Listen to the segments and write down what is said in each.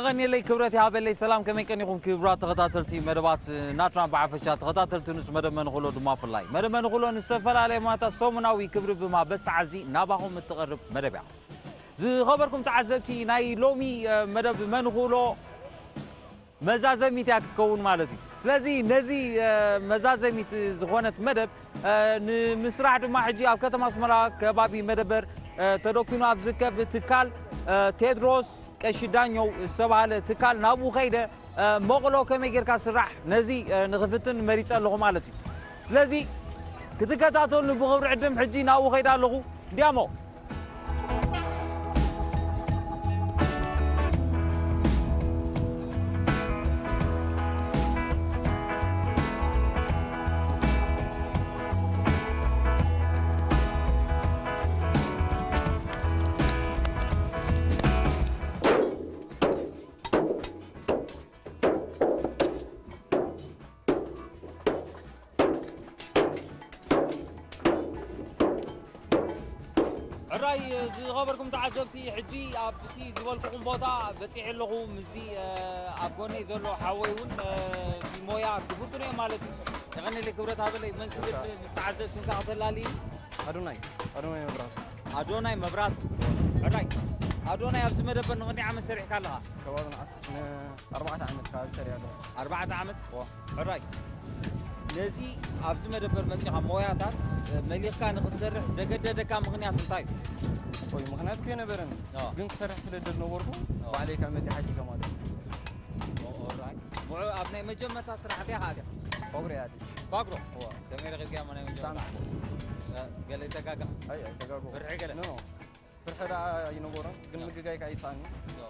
ቀኒለይ ክብረት ይሃበለይ። ሰላም፣ ከመይ ቀኒኹም ክቡራት ተኸታተልቲ መደባት ናትራን ብሓፈሻ ተኸታተልቲ ንሱ መደብ መንኽሎ ድማ ፍላይ መደብ መንኽሎ ንዝተፈላለየ ማታ ሰሙናዊ ክብሪ ብማ በሳዓዚ ናባኹም እትቐርብ መደብ እያ። ዝኸበርኩም ተዓዘብቲ ናይ ሎሚ መደብ መንኽሎ መዛዘሚት እያ ክትከውን ማለት እዩ። ስለዚ ነዚ መዛዘሚት ዝኾነት መደብ ንምስራሕ ድማ ሕጂ ኣብ ከተማ ኣስመራ ከባቢ መደበር ተደኪኑ ኣብ ዝርከብ ትካል ቴድሮስ ቀሺ ዳኘው ዝተባህለ ትካል ናብኡ ከይደ መቕሎ ከመይ ጌርካ ስራሕ ነዚ ንኽፍትን መሪጸ ኣለኹ ማለት እዩ። ስለዚ ክትከታተሉኒ ብኽብሪ ዕድም ሕጂ ናብኡ ከይደ ኣለኹ። እንዲያሞ ሕራይ ዝኸበርኩም ተዓዘብቲ፣ ሕጂ ኣብቲ ዝበልኩኹም ቦታ በፂሐ ኣለኹ። ምስዚ ኣብ ጎነይ ዘሎ ሓወይ እውን ሞያ ክፍልጥኑ እዮም ማለት እዩ። የቐኒለይ ክብረት ሃበለይ። መን ክብል ምስ ተዓዘብ ሽምካ ከተላሊ? ኣዶናይ ኣዶናይ መብራቱ። ኣዶናይ መብራቱ። ሕራይ ኣዶናይ፣ ኣብዚ መደበር ንቕኒ ዓመት ሰሪሕካ ኣለኻ? ከባቢ ንዓስ ንኣርባዕተ ዓመት ከባቢ ሰሪሕ ኣለኹ። ኣርባዕተ ዓመት? ዋ። ሕራይ ነዚ ኣብዚ መደበር መጺኻ ሞያታት መሊኽካ ንኽትሰርሕ ዘገደደካ ምኽንያት እንታይ እዩ? ወይ ምኽንያት እኮ የነበረን፣ ኦ። ግን ክሰርሕ ስለ ደል ነበርኩ፣ ኦ። ባዕለይ ካብ መጺእ ሓቲተ ማለት እዩ። ኦ፣ ኦራይ። ሙዑ ኣብ ናይ መጀመርታ ስራሕቲ ኢኻ ኣትያ? ፋጉሪ እያ ኣትየ። ፋግሮ? ዋ። ከመይ ረኺብካያ ናይ መጀመርታ? ብጣዕሚ ጽቡቕ። እ፣ ገለ ይተጋግእ? ኣይ፣ ኣይተጋግኡ። ፍርሒ ገለ? ኖ፣ ኖ። ፍርሒ ደኣ ኣይነበሮን፣ ግን ኖ። ምግጋይ ከኣ ይስኣኒ። ኖ።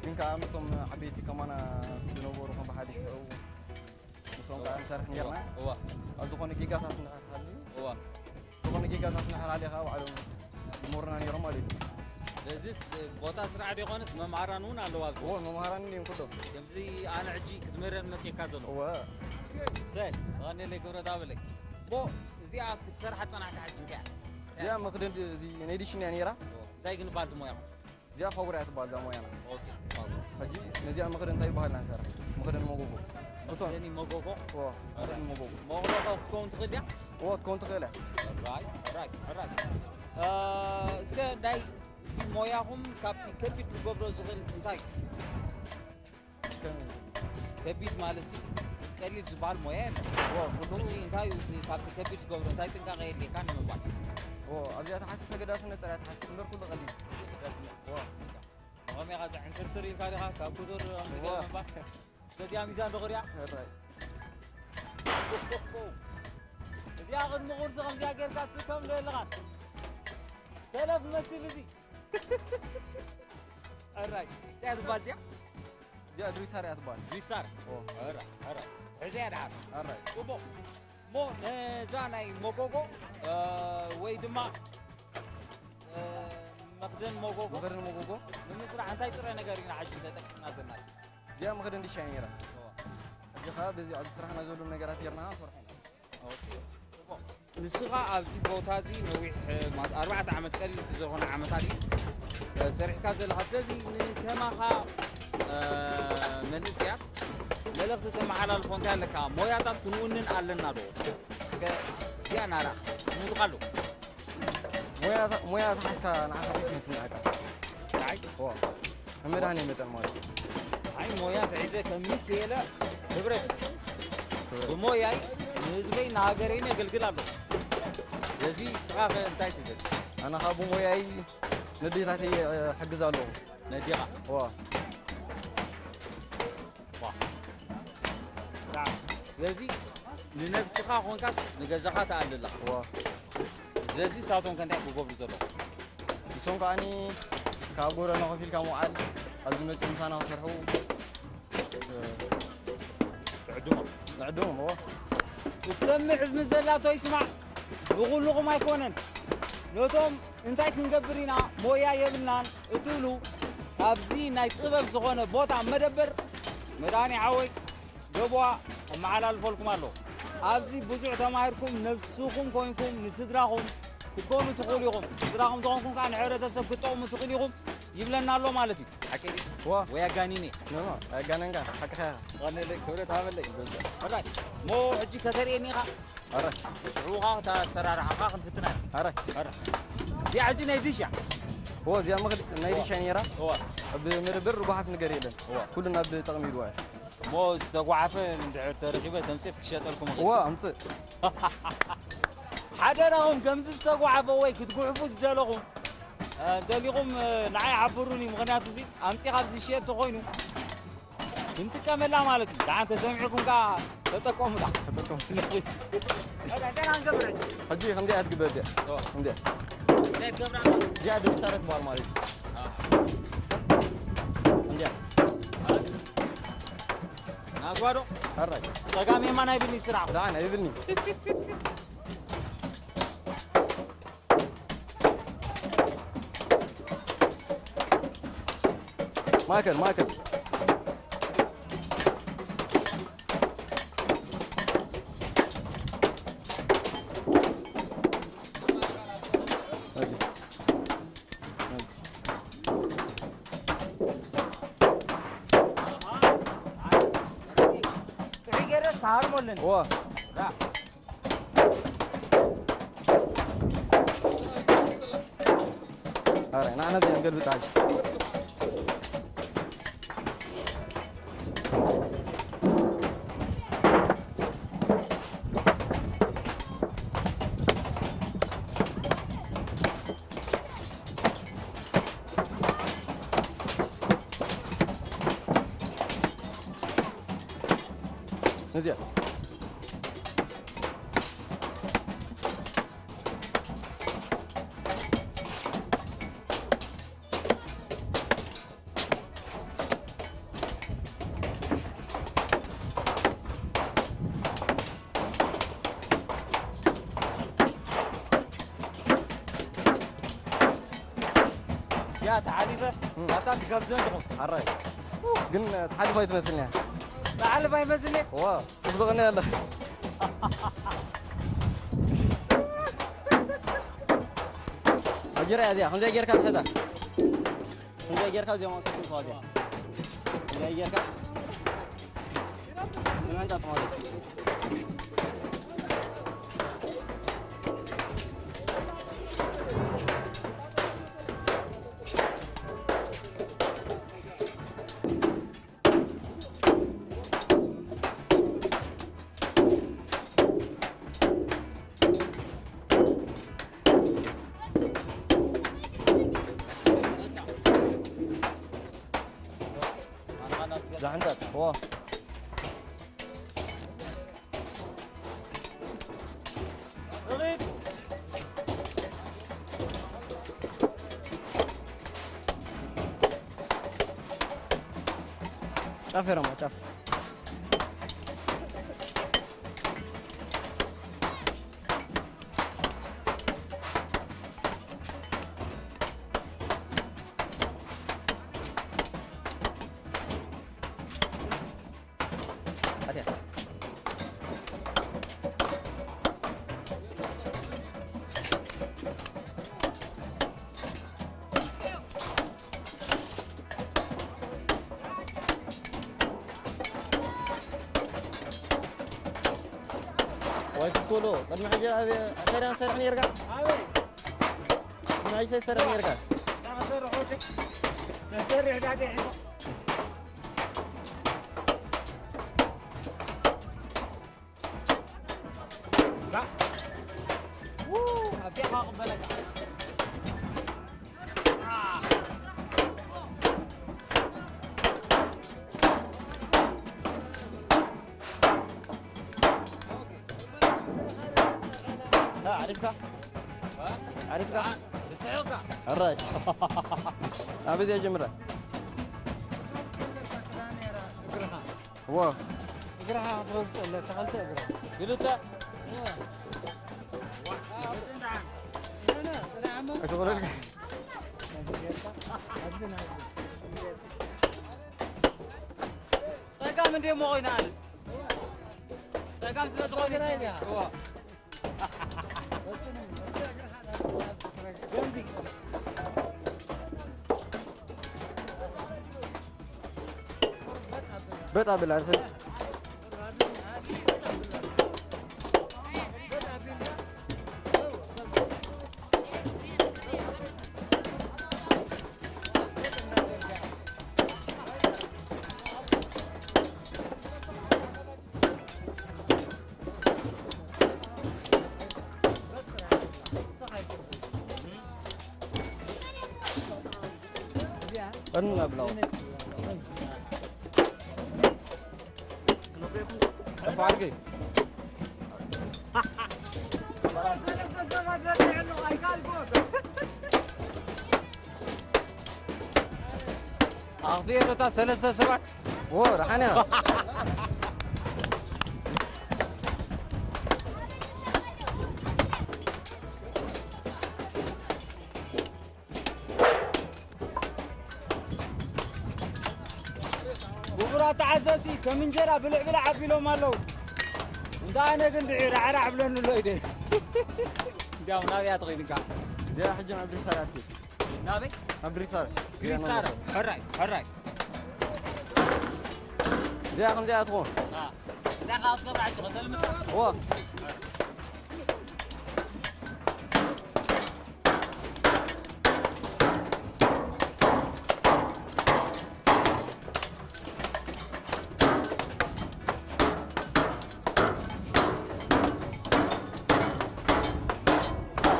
ግን ከኣ ምስቶም ዓበይቲ ከማና ዝነበሩ ከም ብሓደ ይሕው ምስኦም ከኣ ንሰርሕ ነርና። እዋ። ኣብ ዝኾነ ጌጋታት እንድሕር ሃልዩ፣ እዋ። ዝኾነ ጌጋታት እንድሕር ሃልዩ ከኣ ባዕሎም ይመሩና ነይሮም ማለት እዩ። ስለዚስ ቦታ ስራሕ ዶ ይኾንስ መምሃራን እውን ኣለዋ ኣብዚ? እወ፣ መምሃራን እዮም ኩሎም። ከምዚ ኣነ ሕጂ ክትምህረን መጺእካ ዘሎ? እወ። ሰይ፣ ተቐንየለይ ክብረት ሃበለይ። ቦ፣ እዚኣ ክትሰርሓ ጸናሕካ ሕጂ እንታይ እያ? እዚኣ መኽደን እዚ ናይ ዲሽን እያ ነይራ። እወ። እንታይ ግን ባል ድሞ እያ? እዚኣ ፋጉራ እያ ትበሃል እዛ ሞያና። ኦኬ፣ ፋጉራ። ሕጂ ነዚኣ መኽደን እንታይ ይበሃል ኢና ንሰርሕ? መኽደን መጎጎ። እቶን። መኽደኒ መጎጎ? እወ፣ መኽደኒ መጎጎ። መጎጎ ክትከውን ትኽእል ድያ? እወ፣ ክትከውን ትኽእል እያ። ራይት፣ ራይት፣ ራይት። እ፣ እስከ ናይ እዚ ሞያኹም ካብቲ ከቢድ ክገብሮ ዝኽእል እንታይ? ከም ከቢድ ማለት እዩ፣ ቀሊል ዝበሃል ሞያ የለን። እወ፣ ኩሉ። ሕጂ እንታይ እዩ እቲ ካብቲ ከቢድ ዝገብሮ፣ እንታይ ጥንቃቐ የድልየካ ንምባል? እወ፣ ኣብዚኣ ትሓትት ተገዳስነት ጥራይ ትሓትት እምበር ኩሉ ቀሊል። ተገዳስነት። እወ። ንኸመይ ኢኻ ዘዕንትርትር ኢልካ ዲኻ? ካብ ክቱር ከምዚ እወ። ገለ ምባል? ገዚኣ ሚዛን ዶ ክሪኣ? ሕራይ። እዚኣ ቅድሚ ቁርሲ ከምዚኣ ጌርካ ትስከም ዶ የለኻን? ሰለፍ መስል እዚ። ሕራይ። እንታይ እያ ትባል እዚኣ? እዚኣ ድሪሳር እያ ትባል። ድሪሳር? ኦ። ሕራይ፣ ሕራይ። ሕዚ እያ ደሓር። ሕራይ። ጽቡቕ። እሞ ነዛ ናይ መጎጎ፣ እ፣ ወይ ድማ፣ እ፣ መኽደን መጎጎ መኽደን መጎጎ። ንምስራሕ እንታይ ጥረ ነገር ኢና ሕጂ ተጠቂምና ዘለና? እዚኣ መኽደን ዲሻ እያ ነይራ። እዋ። ሕጂ ኸኣ በዚ ኣብዚ ስራሕና ዘለዉ ነገራት ጌርና ሰርሑ ኢና። ኦኬ። ጽቡቕ። ንስኻ ኣብዚ ቦታ እዚ ነዊሕ፣ እ፣ ማለት ኣርባዕተ ዓመት ቀሊል ዝኾነ ዓመታት እዩ፣ እ፣ ሰሪሕካ ዘለኻ። ስለዚ ንከማኻ፣ እ፣ መንእሰያት መልእኽቲ ተመሓላልፎ እንታይ ኣለካ? ሞያታት ክንውንን ኣለና ዶ? ከ-፣ እዚኣ ናራ፣ ትምህርካ ኣሎ። ሞያ፣ ሞያ ተሓዝካ ንዓኻ ከቢድ ይስምዓካ። ንዓይ? እዋ። ንመድሃኔ መጠን ማለት እዩ። ኣይ፣ ሞያ ተሒዘ ከሚት የለ ክብረት። ክብረት። ብሞያይ ንህዝበይ ንሃገረይን የገልግል ኣሎ። ስለዚ ንስኻ ከ እንታይ ትብል? ኣነ ኸኣ ብሞያይ ነዴታተይ እሕግዝ ኣለኹ። ነዴኻ? እዋ። ዋ። ብጣዕሚ። ስለዚ ንነብስኻ ኾንካስ ንገዛኻ ትኣልላ። እዋ። ስለዚ ንሳቶም ከ እንታይ ክገብሩ ዘለዉ? ንሶም ከኣኒ ካብ ጎደና ኮፍ ኢልካ ምውዓል፣ ኣብዚ መጺኦም ምሳና ክሰርሑ፣ እ፣ ትዕድሞም። ንዕድሞም፣ እዎ። እትሰምዕ እዝኒ ዘላቶ ይስማዕ፣ ንኹልኹም ኣይኮነን። ነቶም እንታይ ክንገብር ኢና፣ ሞያ የብልናን እትብሉ፣ ኣብዚ ናይ ጥበብ ዝኾነ ቦታ መደበር መድሃኔ ሓወይ፣ ደቡባ ኣመሓላልፈልኩም ኣሎ። ኣብዚ ብዙሕ ተማሂርኩም ነብስኹም ኮይንኩም ንስድራኹም ክትኮኑ ትኽእሉ ኢኹም። ስድራኹም ተኾንኩም ከኣ ንሕብረተሰብ ክትጠቕሙ ትኽእሉ ኢኹም። ይብለና ኣሎ ማለት እዩ። ሓቂ ድዩ? ዋ። ወይ ኣጋኒነ? ኖ፣ ኖ፣ ኣጋነንካ፣ ሓቅኻ ኢኻ። ቀንለይ፣ ክብረት ሃበለይ። ሕራይ፣ ሞ ሕጂ ከተርእየኒ ኢኻ? ኣረ። ሽዑኻ እታ ኣሰራርሓኻ ክንፍትና ኢና። ኣረ። ኣረ። እዚኣ ሕጂ ናይ ዲሽ እያ? ዋ፣ እዚኣ መኽድ-፣ ናይ ዋ። ዲሽ እያ ነይራ? ዋ። ኣብ መደበር ርጉሓት ነገር የለን። ዋ። ኩሉ ናብ ጠቕሚ ይድዋ እዩ። እሞ ዝተጓዓፈ እንድሕር ተረኺበ ተምፅት ክሸጠልኩም እኽእል። ዋ፣ ኣምፅእ። ሓደራኹም ከምዚ ዝተጓዓፈ ወይ ክትጉሕፉ ዝደለኹም፣ እ፣ ደሊኹም፣ እ፣ ንዓይ ሓብሩኒ። ምኽንያቱ እዚ ኣምፂኻ ኣብዚ ዝሽየጥ ተኾይኑ ክንጥቀመላ ማለት እዩ። ደሓን ተሰሚዕኩም ከዓ ተጠቀሙላ። ተጠቀሙ። ደሓን ደሓን ገብረ። ሕጂ ከምዚኣ ትግበር እዚኣ። ኦ። ከምዚኣ። እንታይ ትገብራ? እዚኣ ድምሳረ ትበሃል ማለት እዩ። አ። ከምዚኣ። ናጓዶ? ሕራይ። ጸጋም የማን ኣይብልኒ ስራሕ። ደሓን ኣይብልኒ። ማእከል፣ ማእከል። ጥዑይ ገይረ ዝተሃርመለን። ዋ። ራ። ኣረ፣ ንዓና እዚኣ ንገልብጣ። እዚኣ። እዚኣ ተሓሊፈ፣ እም። ኣታ ትጋብዘን ትኾን። ኣራይ። ግን ተሓሊፋ ኣይትመስልን እያ። ተሓልፋ ኣይመስልን እያ? ዋ፣ ጽቡቕ ነው ያለ። ኣጀራ እዚኣ፣ ከምዚኣ ጌርካ ትሕዛ። ከምዚኣ ጌርካ እዚኦም ኣውጥተን ተዋግያ። ከምዚኣ ጌርካ ንመንጣጥ ማለት እዩ። ዛሕንታት፣ ዋ። ጫፍ ሄሮማ፣ ጫፍ። ኣትያ። ወይ ትኩሉ፣ ቅድሚ ሕጂ ኣብ ኤርትራ ትሰርሕ ነይርካ? ኣበይ? ቅድሚ ሕጂ ትሰርሕ ነይርካ? ተሰርሕ ዳዴ ሒዞ። ዓሪፍካ? ዓሪፍካ? ትስሕቕካ? ሕራይ። ኣበይ እያ ጀምራ? እግርኻ። ዎ። እግርኻ ክትረግጾ ኣለካ፣ ክልተ እግርኻ። ክልተ? ዎ። ኣይትቕረልካ። ጸጋም እንደ እሞ ኮይና ኣነስ። ጸጋም ስለ ዝኾነ። ዎ። ከምዚ። በጣም ብላ ቀንና ብላው። ከፍ አድርገኝ። ኣኽፊኤ ዶ እታ ሰለስተ ሰባት? ዎ፣ ደሓን እያ። ክቡራት ተዓዘብቲ፣ ከም እንጀራ ብልዕ ብልዕ ኣቢሎም ኣለዉ። እንዳ ኣነ ግን ድዒ ራዕራዕ ብለኒ ኣሎ ኢደ። እንዲያው ናብያ ትኸይድካ? እዚኣ ሕጂ ናብ ድርሳር ኣቲ። ናበይ? ናብ ድርሳር። ግሪሳር። ሕራይ፣ ሕራይ። እዚኣ ከምዚኣ ትኾን። አ፣ እዛ ካብ ትገብራ ሕጂ ከተልምድ። እዎ።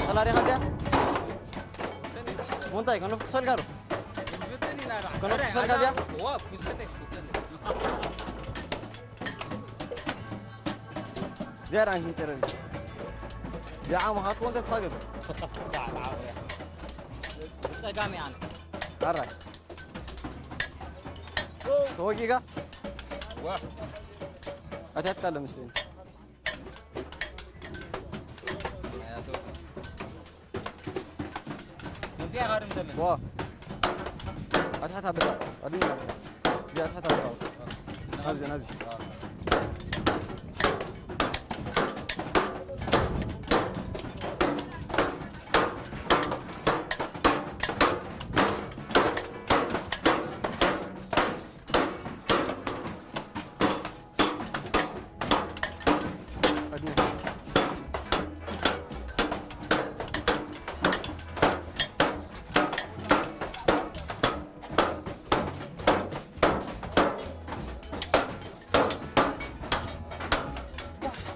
ጠላሪኻ እዚኣ? ሞንታይ፣ ከነፍኩሰልካ ዶ? ከነፍኩሰልካ እዚኣ? ዝያዳ ኣንሽን ጨረቢ። እዚኣ ምኻትኩም ተስፋ ገብር። ብጸጋሚ ኣነ። ኣራይ። ተወጊጋ? ዋ። ኣትያትካ ኣሎ መስለኒ። ከምዚኣ ጋርም ዘመን። ዋ። ኣትሓት ኣበላ። ኣድን። እዚኣ ኣትሓት ኣበላ። ናብዚ፣ ናብዚ።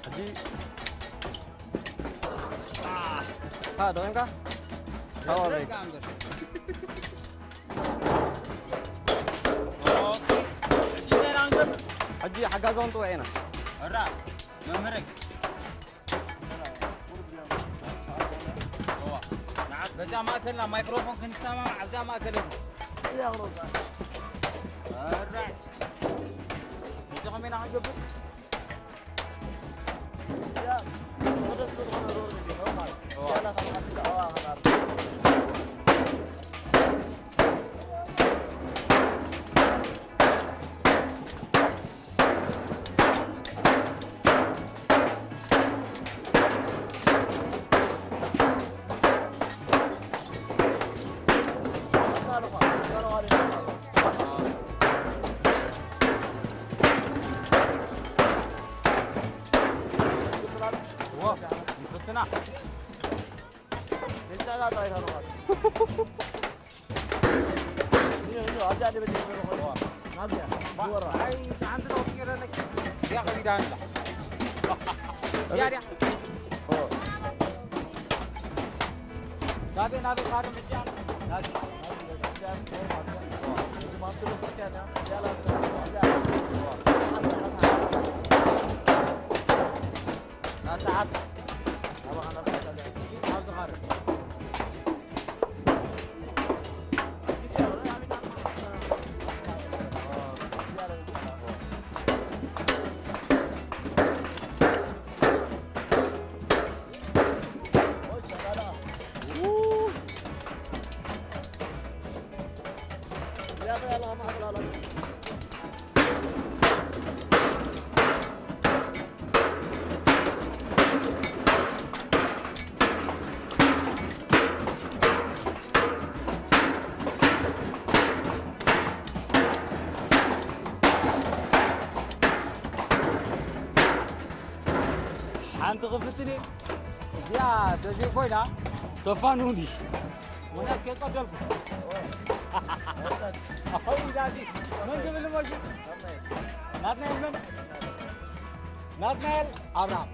ሕጂ ሃ፣ ደቂምካ? ሃ፣ ወረይ። ኦኬ። ሕጂ እንታይ ኢና ክንገብር? ሕጂ ሓጋዚ ክንጥውዕ ኢና። እራ፣ መምህረይ። እዋ፣ ንዓ-፣ በዛ ማእከልና ማይክሮፎን ክንሰማማዕ ኣብዛ ማእከል እኮ። እራ። ሕጂ ከመይ ኢና ክንገብር? ሓንቲ ክፍትን እየ። እዚኣ ተዘይኮይና ተፋንውኒ። ወላ ከይቀደልኩ። ኣው ዛዚ፣ መን ክብል እሞ ሽም? ናትናኤል መን? ናትናኤል ኣብርሃም።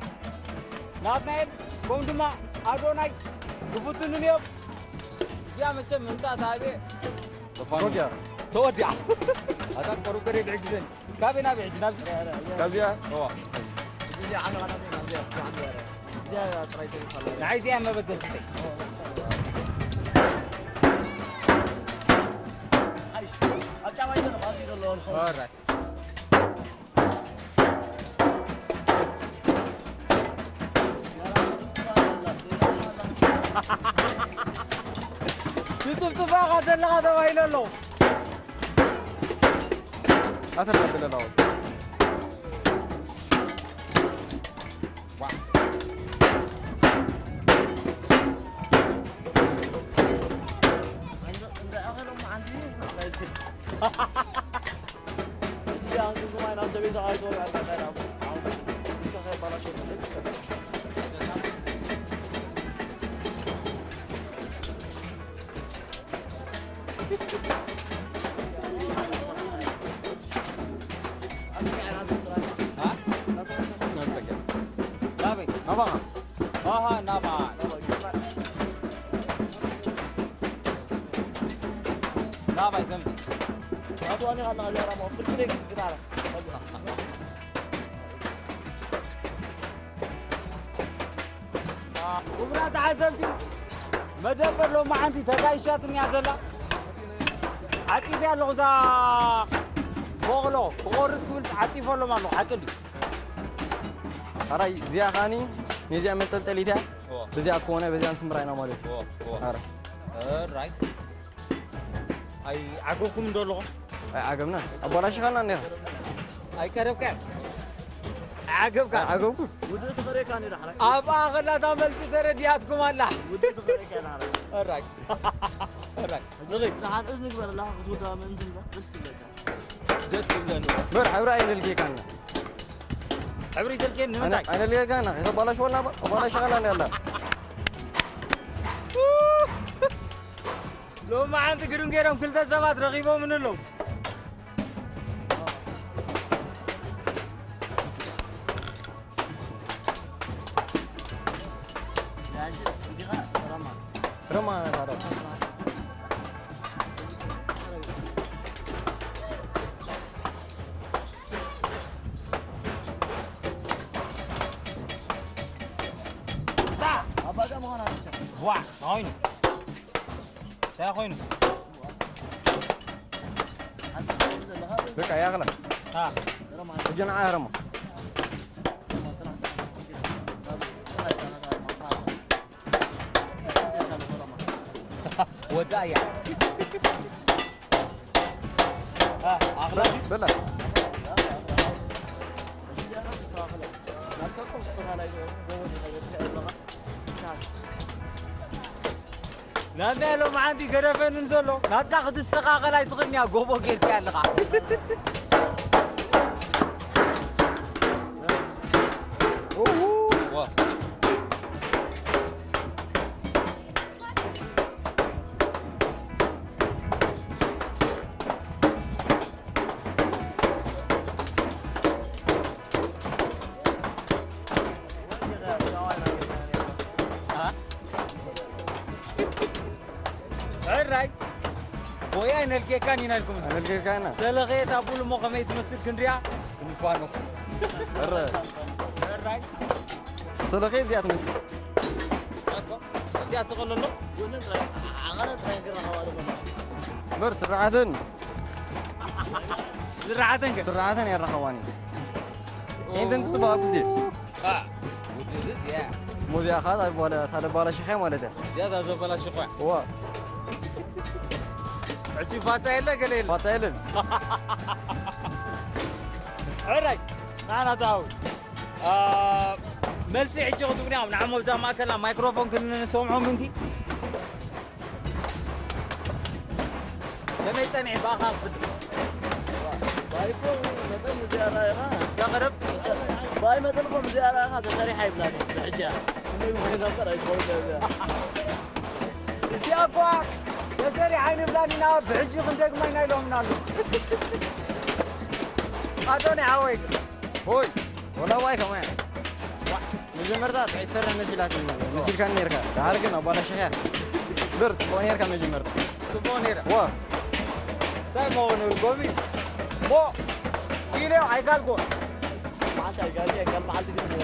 ናትናኤል፣ ከምኡ ድማ ኣዶናይ ክፍትኑን እዮም። እዚኣ መቸም ምምጻእ ተሃብየ። ተፋንው። ተወዲኣ። ተወዲኣ። ኣታ ቆርቆር ይብዕግዘን። ካበይ ናበይ ሕጂ ናብዚ? ካብዚኣ? እዋ። ንዓይ እዚኣ መበገሲተይ። ኦራይት። ክትፍትፋኻ ዘለኻ ተባሂሉ ኣሎ። ኣተና ብለናው። ናባኻ። ኣሃ፣ ናባ። ናባይ ከምዚ። ክቡራት ተዓዘብቲ፣ መደበር ሎማዓንቲ ተጋይሻትኒ እያ ዘላ። ዓፂፈያ ኣለኹ እዛ ቦቕሎ፣ ክቖርጥ ክብል ዓፂፈሎም ኣለኹ። ሓቂ ድዩ? ሕራይ፣ እዚኣ ኸዓኒ፣ ነዚኣ መንጠልጠሊት እያ። እዎ። በዚኣ ትኾነ፣ በዚኣ ንስምራ ኢና ማለት እዩ። እዎ፣ እዎ። ሕራይ። ሕራይ። ኣይ፣ ዓገብኩም እንዶ ኣለኹም? ኣይ፣ ዓገብና። ኣባላሽኻና እኒኻ። ኣይ፣ ቀረብካ። ዓገብካ። ኣይ፣ ዓገብኩ። ውድእ ትኸረካ ኒ ዳሕራይ። ኣብኣ ኸላ እታ መልሲ ተረዲኣትኩም ኣላ። ውድእ ትኸረካ ዳሕራይ። ሕራይ። ሕራይ። ንኺድ። ንሓንእስ ንግበረላ፣ ክትውዳ ምእንቲ ንግበር፣ ደስ ክብለካ። ደስ ክብለኒ። በር፣ ሕብሪ ኣይለልኬካና። ሕብሪ ይተልኬን ንምንታይ? ኣነ፣ ኣይለልኬካና። ከተባላሽወና በር፣ ኣባላሽኻና ያላ። ሎማዓንቲ ግርም ገይሮም ክልተ ሰባት ረኺቦምኒ ኣለዉ። ረማ፣ ረማ። ዋ፣ ኮይኑ። እንታይ ኮይኑ? በቃ፣ ያኽላ። አ። ሕጂ ንዓ ረማ። ወዳእያ። አ፣ ኣኽላ። በላ። ናትናይ ሎማዓንቲ ገደፈንን ዘሎ፣ ናትካ ክትስተኻኸል ኣይትኽእልን እያ፣ ጎቦ ጌርካ ኣለኻ። ዋ። ሕራይ። ቦይ ኣይነልኬካን ኢና ኢልኩም። ኣይነልኬካን ኢና። ተለኸየት ኣቡል እሞ ከመይ ትመስል ክንሪኣ ክንፋኖ። ሕረ። ሕራይ። ዝተለኸየ እዚኣ ትመስል። እኮ፣ እዚኣ ትቐለሎ። እምበር ስርዓትን። ስርዓትን ከ? ስርዓትን የረኸባኒ። ኦ። ኢንተን ትጽባቕ ኩልቲ። አ፣ ውድድር እዚኣ። ሙዚያ ኸኣ ታለ ባላ-፣ ታለ ባላሽኸ ማለት እያ። እዚኣ እዛ ዘበላሽኾ እያ። ዋ። ሕጂ ፋታ የለ ገለ የለ። ፋታ የለን። ሕራይ፣ ንዓና ተሃው። አ፣ መልሲ ሕጂ ክትብኒ ኣብ ንዓሞ ኣብዛ ማእከል ኣብ ማይክሮፎን ክንሰምዖ ምንቲ። ከመይ ጸኒሑ ብኣኻ ክፍድም? ባይኮ መጠን ዝያዳ ኢኻ። እስከ ቅርብ። ኣይመጠልኩም እዚኣ ራኻ ተሰሪሓ ይብላኒ ብሕጂ እያ። እንደ ይወይ ነበር ኣይትኸውን እዚኣ። እዚኣ እኳ ተሰሪሓ ኣይንብላን ኢና፣ ብሕጂ ክንደግማ ኢና ኢሎምና ኣሎ። ኣዶኒ ሓወይ። ሆይ፣ ወላ ዋይ ከማያ። ዋ፣ መጀመርታ እንታይ ትሰርሕ መሲላትኒ? መሲልካኒ ነርካ። ደሓር ግን ኣባላሽኻ። ብር ጽቡቕ ነርካ መጀመርታ። ጽቡቕ ነይረ። ዋ። እንታይ መሆኑ ጎቢ? ሞ ኢለ ኣይካልኩ። መዓልቲ ኣይካልኩ፣ ካልእ መዓልቲ ግን፣ እ፣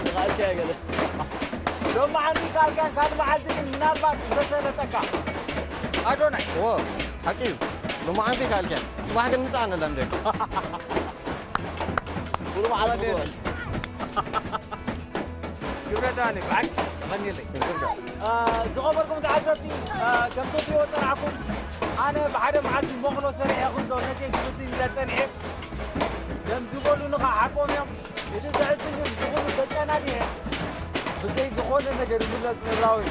ይኻልኩ እያ ገለ። ሎም መዓልቲ ካልካን ካልእ መዓልቲ ግን ምናልባት በሰለጠካ። ኣዶናይ። ዎ፣ ሓቂ እዩ። ሎማዓንቲ ካልከ። ጽባሕ ግን ምጻእ ኣነላ እንደ። ብሩኽ ዓቢ ብሩኽ። ክብረታኒ፣ ብሓቂ ተቐኒለይ። እ፣ ዝኸበርኩም ተዓዘብቲ፣ እ፣ ከም ትሪእዎ ጸናሕኩም፣ ኣነ ብሓደ መዓልቲ ሞቕሎ ሰሪሐ ክንዶ ነተይ ክፍትን ኢለ ጸኒሐ። ከም ዝበሉኒ ኸዓ ሓቆም እዮም። እቲ ዘሕዝን ግን ዝኹሉ ተጨናኒሐ ብዘይ ዝኾነ ነገር ይምለስ ምድራዊ።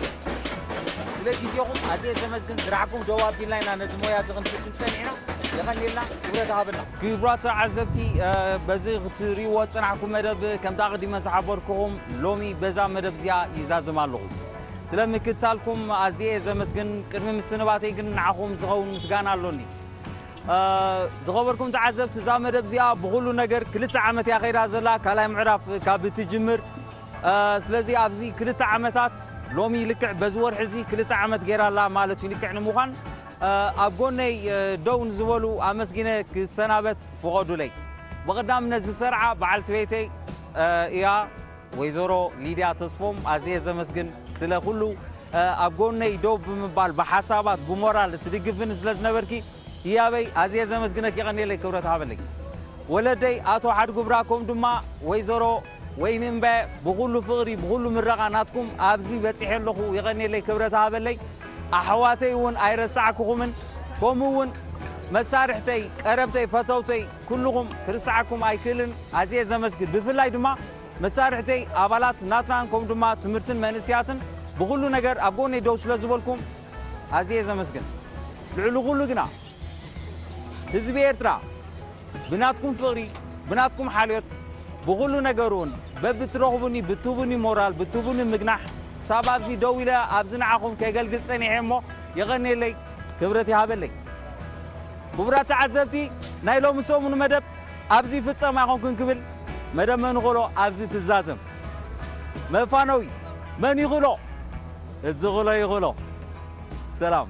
ስለ ግዜኹም ኣዝየ ዘመስግን። ስራሕኩም ደው ኣቢልና ኢና ነዚ ሞያ እዚ ክንፍትን ጸኒሕና። የቐንየልና፣ ክብረት ሃበልና። ክቡራት ተዓዘብቲ፣ እ፣ በዚ ክትሪእዎ ዝጸናሕኩም መደብ ከምቲ ኣቐዲመ ዝሓበርኩኹም ሎሚ በዛ መደብ እዚኣ ይዛዝም ኣለኹ። ስለ ምክትታልኩም ኣዝየ እየ ዘመስግን። ቅድሚ ምስንባተይ ግን ንዓኹም ዝኸውን ምስጋና ኣሎኒ። እ፣ ዝኸበርኩም ተዓዘብቲ፣ እዛ መደብ እዚኣ ብኹሉ ነገር ክልተ ዓመት እያ ከይዳ ዘላ፣ ካልኣይ ምዕራፍ ካብ እትጅምር። እ፣ ስለዚ ኣብዚ ክልተ ዓመታት ሎሚ ልክዕ በዚ ወርሒ እዚ ክልተ ዓመት ገይራ ኣላ ማለት እዩ። ልክዕ ንምዃን፣ እ፣ ኣብ ጎነይ፣ እ፣ ደው ንዝበሉ ኣመስጊነ ክሰናበት ፍቐዱለይ። ብቐዳምነት ዝሰርዓ በዓልቲ ቤተይ፣ እ፣ እያ። ወይዘሮ ሊድያ ተስፎም ኣዝየ ዘመስግን ስለ ኩሉ፣ እ፣ ኣብ ጎነይ ደው ብምባል ብሓሳባት ብሞራል እትድግፍኒ ስለ ዝነበርኪ ህያበይ ኣዝየ ዘመስግነኪ። የቐንየለይ፣ ክብረት ሃበለይ። ወለደይ ኣቶ ሓድጉ ብራኮም ድማ ወይዘሮ ወይኒ እምበ ብኹሉ ፍቕሪ ብኹሉ ምረቓ ናትኩም ኣብዚ በጺሐ ኣለኹ። የቐንየለይ፣ ክብረት ሃበለይ። ኣሕዋተይ እውን ኣይረሳዕኩኹምን፣ ከምኡ እውን መሳርሕተይ፣ ቀረብተይ፣ ፈተውተይ ኩልኹም ክርስዓኩም ኣይክእልን። ኣዝየ ዘመስግን። ብፍላይ ድማ መሳርሕተይ ኣባላት ናትናን ከምኡ ድማ ትምህርትን መንእስያትን ብኹሉ ነገር ኣብ ጎነይ ደው ስለ ዝበልኩም ኣዝየ ዘመስግን። ልዕሊ ኩሉ ግና ህዝቢ ኤርትራ ብናትኩም ፍቕሪ፣ ብናትኩም ሓልዮት፣ ብኹሉ ነገር እውን በብትረኽቡኒ ብትቡኒ ሞራል ብትቡኒ ምግናሕ ክሳብ ኣብዚ ደው ኢለ ኣብዚ ንዓኹም ከገልግል ጸኒሐ እሞ የቐንየለይ፣ ክብረት ይሃበለይ። ክቡራት ተዓዘብቲ፣ ናይ ሎሚ ሰሙን መደብ ኣብዚ ይፍጸም ኣይኮንኩን ክብል መደብ መን ይኽእሎ ኣብዚ ትዛዘም። መፋነዊ መን ይኽእሎ? እዚ ይኽእሎ ይኽእሎ። ሰላም።